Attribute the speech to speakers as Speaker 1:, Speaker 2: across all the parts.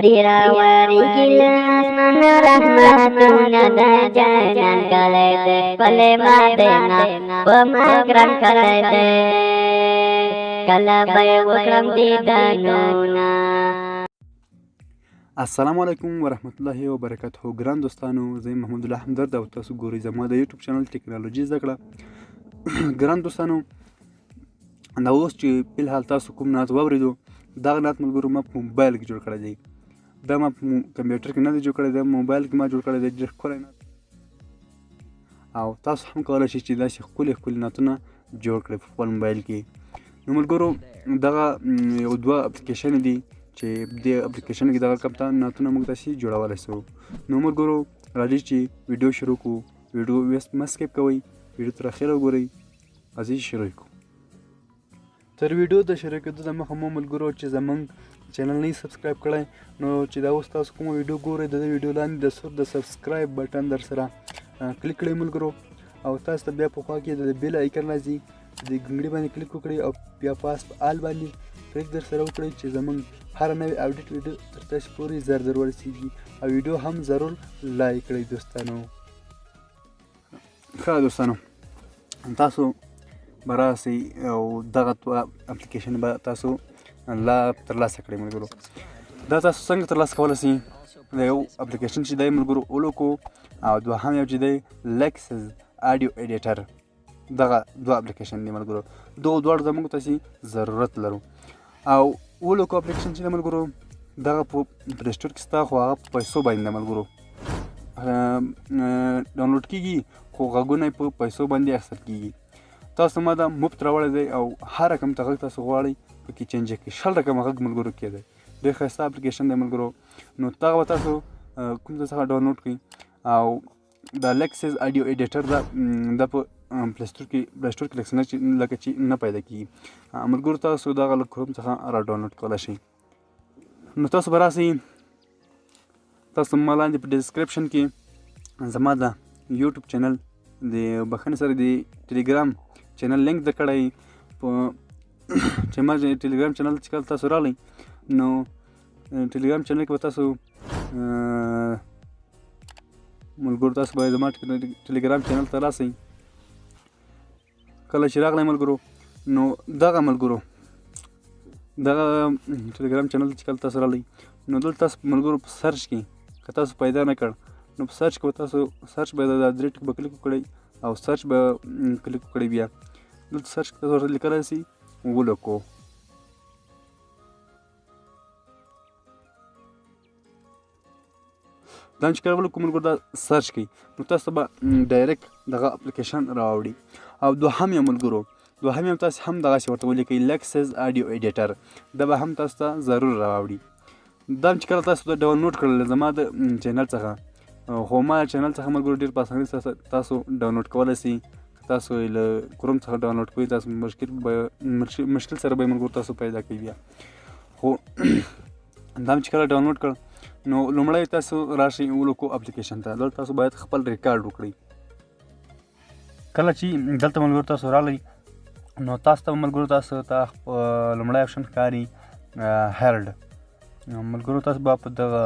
Speaker 1: پرې راوریږي له اسمانه رحمتونه د جانان کلی دی، ښکلې مدینه په ما ګران کلی دی، کله به یې وکړم دیدنونه.
Speaker 2: السلام علیکم ورحمت الله وبرکاته. ګران دوستانو، زه یم محمد الله همدرد او تاسو ګورئ زما د یوټیوب چینل ټکنالوژي زده کړه. ګران دوستانو، دا اوس چې فلحال تاسو کوم نعت واورېدو، دغه نعت ملګرو ما په موبایل کې جوړ کړی دی. دا ما په کمپیوټر کې نه دی جوړ کړی، دا موبایل کې ما جوړ کړی دی. ډېر ښکلی نعت، او تاسو هم کولی شئ چې داسې ښکلي ښکلي نعتونه جوړ کړئ په خپل موبایل کې. نو ملګرو، دغه یو دوه اپلیکیشن دي چې دې اپلیکیشن کې دغه کوم نعتونه موږ تاسې جوړولی شو. نو ملګرو، راځئ چې ویډیو شروع کړو. ویډیو مه سکیپ کوئ، ویډیو تر اخره وګورئ. راځئ شروع کړو. تر ویډیو د شروع کېدو د مخه مو ملګرو چې زمونږ چینل نه سبسکرایب کړی، نو چې دا اوس تاسو کومه ویډیو ګورئ، د دې ویډیو لاندې د سور د سبسکرایب بټن در سره کلیک کړئ ملګرو، او تاسو ته بیا په خوا کې د بیل آیکن راځي، د ګنګړي باندې کلیک وکړئ او بیا پاس په آل باندې کلیک در سره وکړئ چې زمونږ هره نوې اپډیټ ویډیو تر تاسو پورې زر در ورسیږي، او ویډیو هم ضرور لایک کړئ دوستانو. ښه دوستانو، تاسو به راسئ او دغه دوه اپلیکیشن به تاسو لا ترلاسه کړئ ملګرو. دا تاسو څنګه ترلاسه کولی شئ؟ د یو اپلیکیشن چې دی ملګرو اولوکو، او دوهم یو چې دی لیکسز آډیو ایډیټر، دغه دوه اپلیکیشن دی ملګرو. دغو دواړو ته موږ تاسې ضرورت لرو. او اولوکو اپلیکیشن چې دی ملګرو، دغه په پلی سټور کې سته، خو هغه په پیسو باندې دی ملګرو ډاونلوډ کیږي، خو غږونه یې په پیسو باندې اخیستل کیږي. تاسو ما دا مفت راوړی دی، او هر رقم ته غږ تاسو غواړئ پکې چینج کړئ. 20 رقمه غږ ملګرو کې دی. ډېر ښایسته اپلیکیشن دی ملګرو. نو دغه به تاسو کوم ځای څخه ډاونلوډ کړئ. او دا لیکسز آډیو ایډیټر دا په پلی سټور کې لکه چې نه پیدا کیږي ملګرو. تاسو دغه له کروم څخه را ډاونلوډ کولی شئ. نو تاسو به راسئ، تاسو ما لاندې په ډسکرپشن کې زما د یوټیوب چینل د بخښنې سره د ټلیګرام چینل لینک درکړی. په چې ما ټلیګرام چینل چې کله تاسو راغلی، نو ټلیګرام چینل کې به تاسو ملګرو تاسو به زما ټلیګرام چینل ته راسئ. کله چې راغلی ملګرو، نو دغه ملګرو دغه ټلیګرام چینل چې کله تاسو راغلی، نو دلته تاسو ملګرو په سرچ کې که تاسو پیدا نه کړ، نو په سرچ کې به تاسو سرچ به دا درې ټکي به کلیک وکړئ او سرچ به کلیک وکړئ. بیا دلته سرچ کې تاسو ورته لیکلی سئ ولکو. دا چې کله ولکو ملګرو دا سرچ کړئ، نو تاسو ته به ډایرکټ دغه اپلیکیشن راوړي. او دوهم یو ملګرو، دوهم یو تاسو هم دغسې ورته ولیکئ لیکسز آډیو ایډیټر، دا به هم تاسو ته ضرور راوړي. دا چې کله تاسو دا ډاونلوډ کړل زما د چینل څخه، خو ما چینل څخه ملګرو ډېر په اسانۍ تاسو ډاونلوډ کولی شئ. که تاسو یې له کروم څخه ډاونلوډ کوئ، تاسو مشکل سره به یې ملګرو تاسو پیدا کوي بیا. خو دا چې کله ډاونلوډ کړ، نو لومړی تاسو راشئ ولکو اپلیکیشن ته. دلته تاسو باید خپل ریکارډ وکړئ. کله چې دلته ملګرو تاسو راغلئ، نو تاسو ته ملګرو تاسو ته لومړی اپشن ښکاري هرډ. ملګرو تاسو به په دغه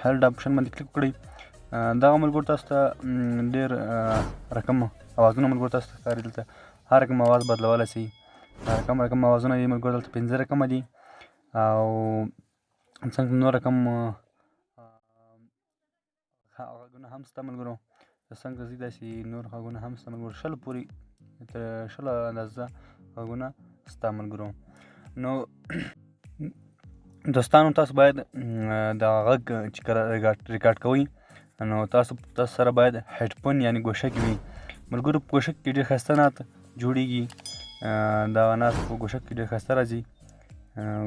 Speaker 2: هرډ اپشن باندې کلیک وکړئ. دغه ملګرو تاسو ته ډېر رقم اوازونه ملګرو تاسو ته ښکاري. دلته هر رقم اواز بدلولی شئ، رقم رقم اوازونه دي ملګرو. دلته 5 رقمه دي، او څنګه نور رقم غږونه هم شته ملګرو. څنګه ځي داسې نور غږونه هم شته ملګرو، 20 پورې تر 20 اندازه غږونه شته ملګرو. نو دوستانو، تاسو باید دا غږ چې کله ریکارډ کوئ، نو تاسو سره باید هډفون یعنی ګوشک وي ملګرو. په ګوشک کې ډېر ښایسته نعت جوړیږي. دا نعت په ګوشک کې ډېر ښایسته راځي.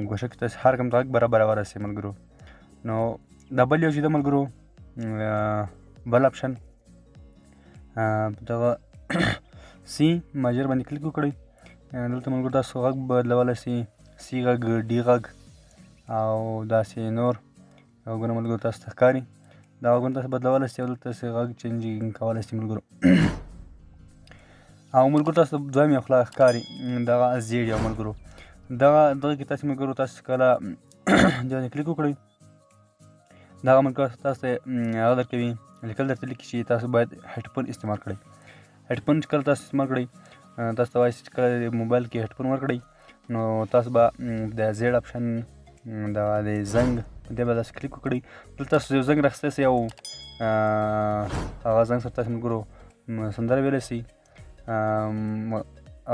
Speaker 2: ګوشک کې تاسو هر کوم غږ برابرولی شئ ملګرو. نو دا بل یو چې ده ملګرو، بل اپشن په دغه سی ماجر باندې کلیک وکړئ. دلته ملګرو تاسو غږ بدلولی شئ، سی غږ، ډي غږ او داسې نور غږونه ملګرو تاسو ته ښکاري. دا غږونه تاسو بدلولی شئ او دلته تاسو غږ چینجینګ کولی شئ ملګرو. او ملګرو تاسو دویم یو خوله ښکاري دغه زیړ یو ملګرو، دغه کې تاسو ملګرو تاسو کله دې باندې کلیک وکړئ. دغه ملګرو تاسو ته هغه درکوي، لیکل درته لیکي چې تاسو باید هیډفون استعمال کړئ. هیډفون چې کله تاسو استعمال کړئ، تاسو ته وایي چې کله موبایل کې هیډفون ورکړئ نو تاسو به د زیړ اپشن د زنګ په دې به تاسو کلیک وکړئ. دلته تاسو یو زنګ راخیستی سئ او هغه زنګ سره تاسو ملګرو سندره ویلی سئ،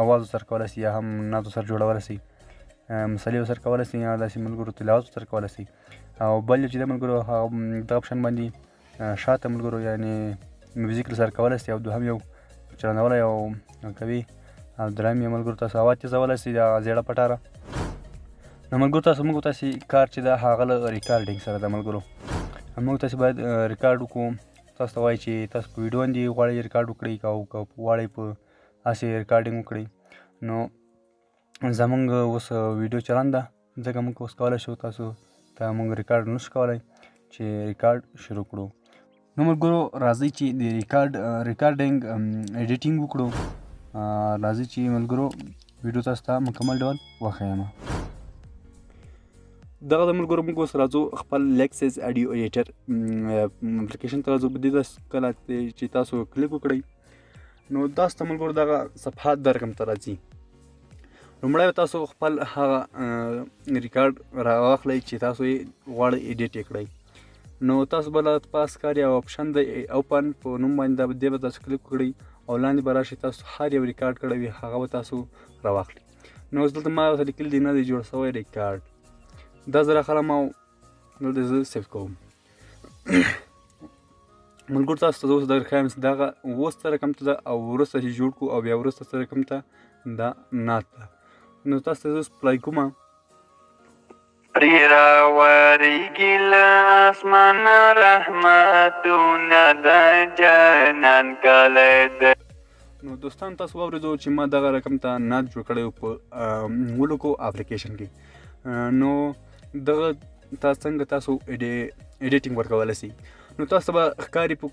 Speaker 2: اواز ورسره کولی سئ، یا هم نعت ورسره جوړولی سئ، مسلې ورسره کولی سئ، یا داسې ملګرو تلاوت ورسره کولی سئ. او بل یو چې د ملګرو هغه دغه اپشن باندې شاته ملګرو یعنې میوزیک ورسره کولی سئ، او دوهم یو چلنولی او کوي، او دریم یو ملګرو تاسو اواز تېزولی سئ دغه زیړه پټاره. نو ملګرو تاسو موږ تاسې کار چې ده هغه له ریکارډینګ سره ده ملګرو. موږ تاسې باید ریکارډ وکړو. تاسو ته وایي چې تاسو په ویډیو باندې غواړئ ریکارډ وکړئ او که غواړئ په هسې ریکارډینګ وکړئ. نو زمونږ اوس ویډیو چلن ده، ځکه موږ اوس کولی شو تاسو ته موږ ریکارډ نشو کولی چې ریکارډ شروع کړو. نو ملګرو راځئ چې د ریکارډینګ ایډیټینګ وکړو. راځئ چې ملګرو ویډیو تاسو ته مکمل ډول وښیم. دغه د ملګرو موږ اوس راځو خپل لیکسس اډیو ایډیټر اپلیکیشن ته راځو. په دې تاسو کله چې تاسو کلیک وکړئ نو تاسو ته ملګرو دغه صفحه دا رقم ته راځي. لومړی به تاسو خپل هغه ریکارډ راواخلئ چې تاسو یې غواړئ ایډیټ یې کړئ. نو تاسو به له پاس کار یو اپشن دی اوپن په نوم باندې، دې به تاسو کلیک وکړئ او لاندې به راشي تاسو هر یو ریکارډ کړی وي هغه به تاسو راواخلئ. نو اوس دلته ما ورته لیکلي دي نه دی جوړ شوی ریکارډ، دا زه راخلم او دلته زه سیف کوم. ملګرو تاسو ته زه اوس در ښایم چې دغه اوس څه رقم ته ده او وروسته چې جوړ کړو او بیا وروسته څه رقم ته دا نعت ده. نو تاسو ته زه اوس پلای کوم.
Speaker 3: پرې راورېږي له اسمانه رحمتونه د جانان کلی دی.
Speaker 2: نو دوستان تاسو واورېدو چې ما دغه رقم ته نعت جوړ کړی په ولوکو اپلیکیشن کې. نو دغه تاسو څنګه تاسو ایډیټینګ ورکولی سئ. نو تاسو به ښکاري په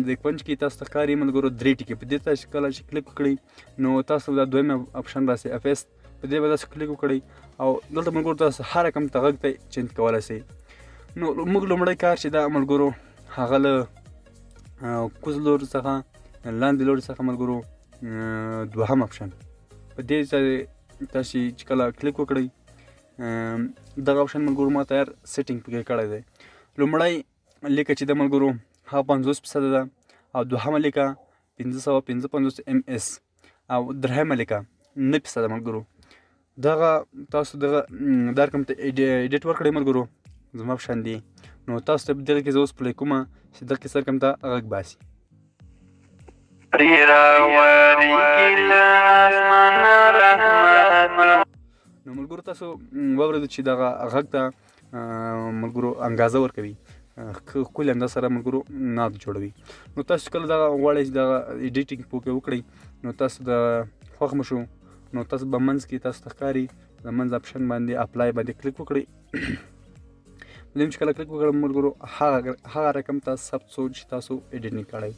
Speaker 2: د کونج کې تاسو ته ښکاري ملګرو درې ټکي، په دې تاسو کله چې کلیک وکړئ نو تاسو دا دویم اپشن راسي اف اس، په دې به تاسو کلیک وکړئ او دلته ملګرو تاسو هر رقم ته غږ ته چینج کولی سئ. نو موږ لومړی کار چې دا ملګرو هغه له کوز لور څخه لاندې لوري څخه ملګرو دوهم اپشن په دې تاسو چې کله کلیک وکړئ دغه اپشن ملګرو ما تیار سیټینګ پکې کړی دی. لومړی لیکه چې د ملګرو هغه 50% ده، او دوهمه لیکه 555 ام اس، او درېیمه لیکه 9% ملګرو. دغه تاسو دغه دا رقم ته ایډیټ ورکړئ ملګرو زما په شان دی. نو تاسو ته په دغه کې زه اوس پلی کوم چې دغه کې څه رقم ته غږ باسي.
Speaker 3: پرې راورېږي له اسمانه رحمتونه.
Speaker 2: نو ملګرو تاسو واورېدو چې دغه غږ ته ملګرو انګازه ورکوي، ښکلې انداز سره ملګرو نعت جوړوي. نو تاسو کله دغه غواړئ چې دغه ایډیټینګ پکې وکړئ نو تاسو د خوښ مه شو، نو تاسو به منځ کې تاسو ته ښکاري د منځ اپشن باندې اپلای باندې کلیک وکړئ. په دې چې کله کلیک وکړم ملګرو هغه رقم ته ثبت سو چې تاسو ایډیټینګ کړی.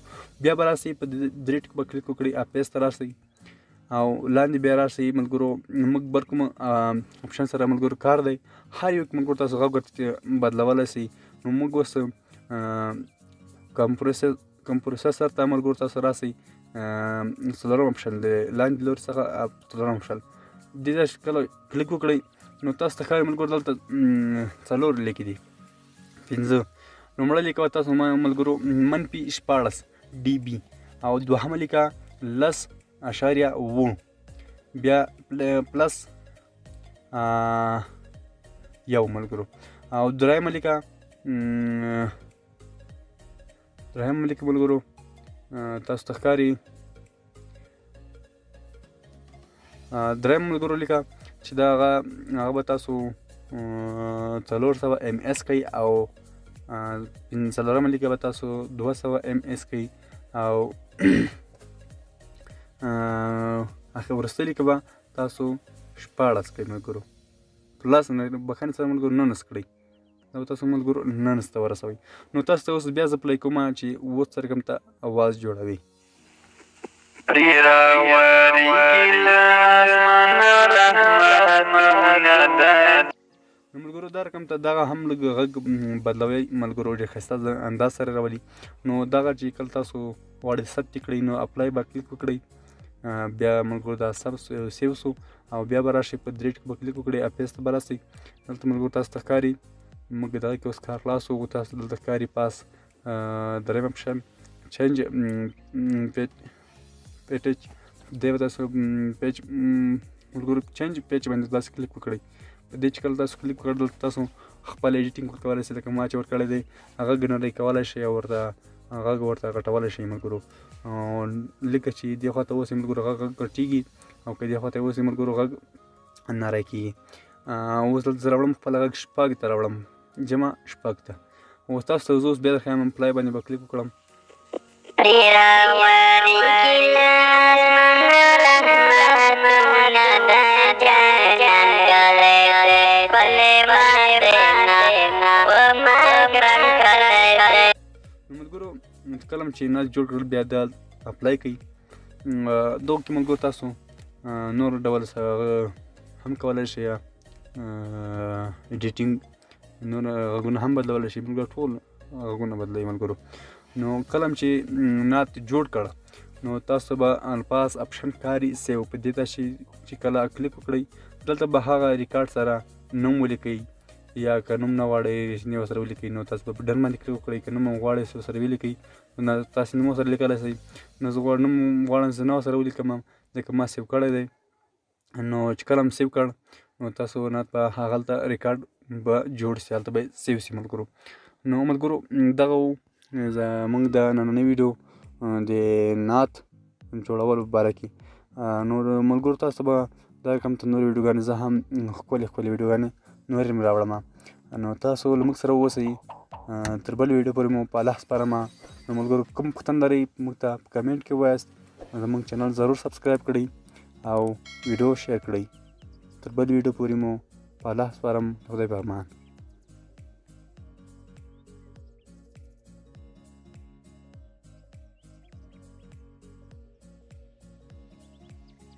Speaker 2: بیا به راسئ په درې ټکو به کلیک وکړئ، اپیس ته راسئ او لاندې بیا راسئ ملګرو. موږ بر کوم اپشن سره ملګرو کار دی، هر یو ملګرو تاسو غږ ورته بدلولی سئ. نو موږ اوس کمپروسسر ته ملګرو تاسو راسئ، څلورم اپشن دی لاندې لور څخه څلورم اپشن دې ته کله کلیک وکړئ نو تاسو ته ښکاري ملګرو دلته څلور لیکې دي پنځه. لومړی لیکه تاسو ملګرو منفي 16 ډي بي، او دوهمه لیکه 10.7، بیا پلس 1 ملګرو، او درېیمه لیکه ملګرو تاسو ته ښکاري درېیم ملګرو لیکه چې دا هغه به تاسو 400 ام اس کوي، او څلورمه لیکه به تاسو 200 ام اس کوي، او اخر وروستۍ لیکه به تاسو 16 کوي ملګرو، پلس بخښنې سره ملګرو 19 کړئ، دا به تاسو ملګرو 19 ته ورسوئ. نو تاسو ته اوس بیا زه پلی کوم چې اوس څه رقم ته اواز جوړوي.
Speaker 3: پرې راورېږي له اسمانه رحمتونه د
Speaker 2: نو ملګرو ملګرو دا رقم ته دغه هم لږ غږ بدلوي ملګرو، ډېر ښایسته انداز سره راولي. نو دغه چې کله تاسو غواړئ ثبت یې کړئ، نو apply به کلیک وکړئ. بیا ملګرو دا save سو، او بیا به راشئ په درې ټکو به کلیک وکړئ، apps ته به راسئ. دلته ملګرو تاسو ته ښکاري موږ دغه کې اوس کار خلاص و. تاسو دلته ښکاري پاس دریم option change pitch دی، به تاسو pitch ملګرو change pitch باندې تاسو کلیک وکړئ. په دې چې کله تاسو کلیک وکړ، دلته تاسو خپل editing ورکولی شئ، لکه ما چې ورکړی دی غږ نری کولی شئ او ورته غږ ورته غټولی شئ ملګرو. لکه چې دې خوا ته اوسئ ملګرو غږ غټېږي، او که دې خوا ته اوسئ ملګرو غږ نری کېږي. اوس دلته زه راوړم خپل غږ 6 ته راوړم، جمع 6 ته. اوس تاسو ته زه اوس بیا درښایم apply باندې به کلیک وکړم. ملګرو کله چې ناز جوړ کړل بیا دا apply کوي. دغه کې ملګرو تاسو نور ډول سره هم کولی شئ، editing نور غږونه هم بدلولی شئ. ملګرو ټول غږونه بدلوي ملګرو. نو کله چې نعت جوړ کړ، نو تاسو به الفاظ option ښکاري save، په دې تاسو چې کله کلیک وکړئ دلته به هغه ریکارډ سره نوم ولیکئ، یا که نوم نه غواړئ نه ورسره ولیکئ نو تاسو به په done باندې کلیک وکړئ. که نوم هم غواړئ ورسره ولیکئ نو تاسو نوم ورسره لیکلی شئ. نو زه غواړم نوم غواړم زه نه ورسره ولیکم ځکه ما save کړی دی. نو چې کله هم save کړ نو تاسو نعت به هغلته ریکارډ به جوړ سي، هلته به save سي ملګرو. نو ملګرو دغه و زموږ د نننۍ ویډیو د نعت جوړولو په باره کې. نو ملګرو تاسو به دا کوم ته نورې ویډیوګانې زه هم ښکلې ښکلې ویډیوګانې نورې هم راوړم. نو تاسو له موږ سره واوسئ تر بلې ویډیو پورې مو په الله سپارم. نو ملګرو کوم پوښتنه لرئ موږ ته په comment کې ووایاست، زموږ channel ضرور subscribe کړئ او ویډیو share کړئ. تر بلې ویډیو پورې مو په الله سپارم، خدای په امان.